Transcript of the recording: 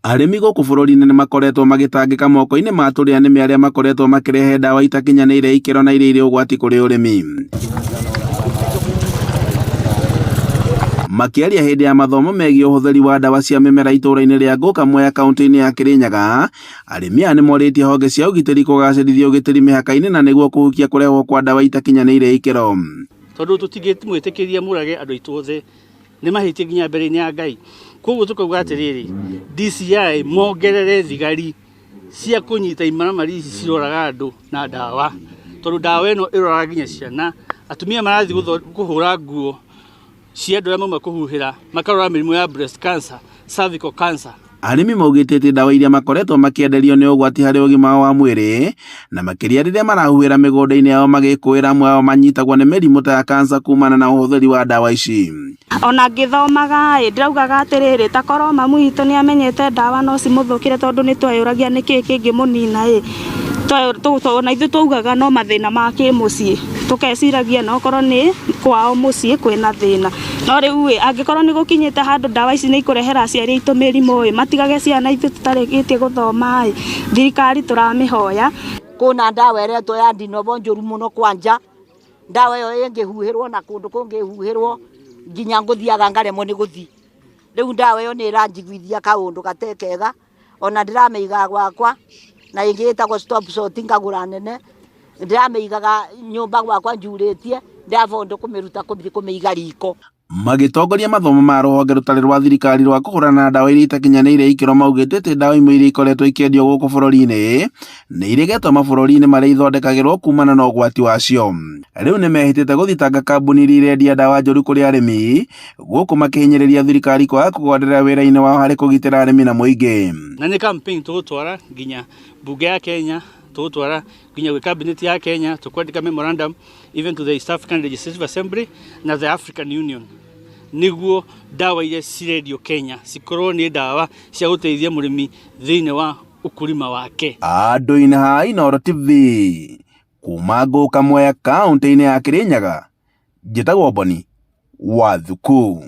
Arĩmi gũkũ bũrũri-inĩ nĩ makoretwo magĩtangĩka moko-inĩ ma tũrĩa nĩme arĩa makoretwo makĩrehe ndawa itakinyanĩire ikĩro na iria irĩ ũgwati kũrĩ ũrĩmi. Makĩaria hĩndĩ ya mathomo megiĩ ũhũthĩri wa ndawa cia mĩmera itũũra-inĩ rĩa Ngũka Mwea kaunti-inĩ ya Kĩrĩnyaga, arĩmi aya nĩ morĩtie honge cia ũgitĩri kũgacĩrithia ũgitĩri mĩhaka-inĩ na nĩguo kũhukia kũrehwo kwa ndawa itakinyanĩire ikĩro. Tondũ tũtingĩmwĩtĩkĩria mũrage andũ aitũ othe nĩ mahĩtie nginya mbere-inĩ ya Ngai. Koguo tũkauga atĩrĩrĩ, DCI mongerere thigari cia kũnyita imaramari ici ciroraga andũ na ndawa, tondũ ndawa ĩno ĩroraga nginya ciana. Atumia marathiĩ kũhũra nguo cia andũ arĩa mauma kũhuhĩra, makarwara mĩrimũ ya breast cancer, cervical cancer. Arĩmi maugĩte atĩ ndawa iria makoretwo makĩenderio nĩ ũgwati harĩ ũgima wao wa mwĩrĩ, na makĩria rĩrĩa marahuhĩra mĩgũnda-inĩ yao magĩkũĩra amwe ao manyitagwo nĩ mĩrimũ ta ya kansa kumana na ũhũthĩri wa ndawa ici. Ona ngĩthomaga ĩ, ndĩraugaga atĩrĩrĩ, ta korwo mamu witũ nĩ amenyete ndawa no cimũthũkĩre tondũ nĩ tweyũragia nĩkĩ kĩngĩmũnina ĩ, ona ithuĩ twaugaga no mathĩna ma kĩmũciĩ, tũkeciragia no korwo nĩ kwao mũciĩ kwĩna thĩna. No rĩu ĩ, angĩkorwo nĩ gũkinyĩte handũ ndawa ici nĩ ikũrehera aciari aitũ mĩrimũ ĩ, matigage ciana ithuĩ tũtarĩkĩtie gũthoma ĩ, thirikari tũramĩhoya. Kwĩna ndawa ĩretwo ya ndinobo njũru mũno kwanja, ndawa ĩyo ĩngĩhuhĩrwo na kũndũ kũngĩhuhĩrwo nginya ngũthiaga ngaremwo nĩ gũthiĩ. Rĩu ndawa ĩyo nĩ ĩranjiguithia kaũndũ gatarĩ kega, ona ndĩramĩigaga gwakwa, na ĩngĩ ĩtagwo stop shot ngagũra nene, ndĩramĩigaga nyũmba gwakwa njurĩtie, ndĩrabondwo kũmĩruta kũthiĩ kũmĩiga riko. Magĩtongoria mathomo ma rũhonge rũtarĩ rwa thirikari rwa kũhũrana na ndawa iria itakinyanĩire ikĩro maugĩte atĩ ndawa imwe iria ikoretwo ikĩendio gũkũ bũrũri-inĩ nĩ iregetwo mabũrũri-inĩ marĩa ithondekagĩrwo kumana na ũgwati wacio. Rĩu nĩ mehĩtĩte gũthitanga kambuni iria irendia ndawa njũru kũrĩ arĩmi gũkũ makĩhinyĩrĩria thirikari kwaga kũgonderera wĩra-inĩ wao harĩ kũgitĩra arĩmi na mũingĩ. Na nĩ campaign tũgũtwara nginya mbunge ya Kenya, tũgũtwara nginya gwĩ cabinet ya Kenya, tũkwandĩka memorandum even to the East African Legislative Assembly na the African Union nĩguo ndawa iria cirendio Kenya cikorwo nĩ ndawa cia gũteithia mũrĩmi thĩinĩ wa ũkũrima wake. Andũ-inĩ ha Inooro TV kuma Ngũka Mwea kaũntĩ-inĩ ya Kĩrĩnyaga, njĩtagwo Boni wa Thuku.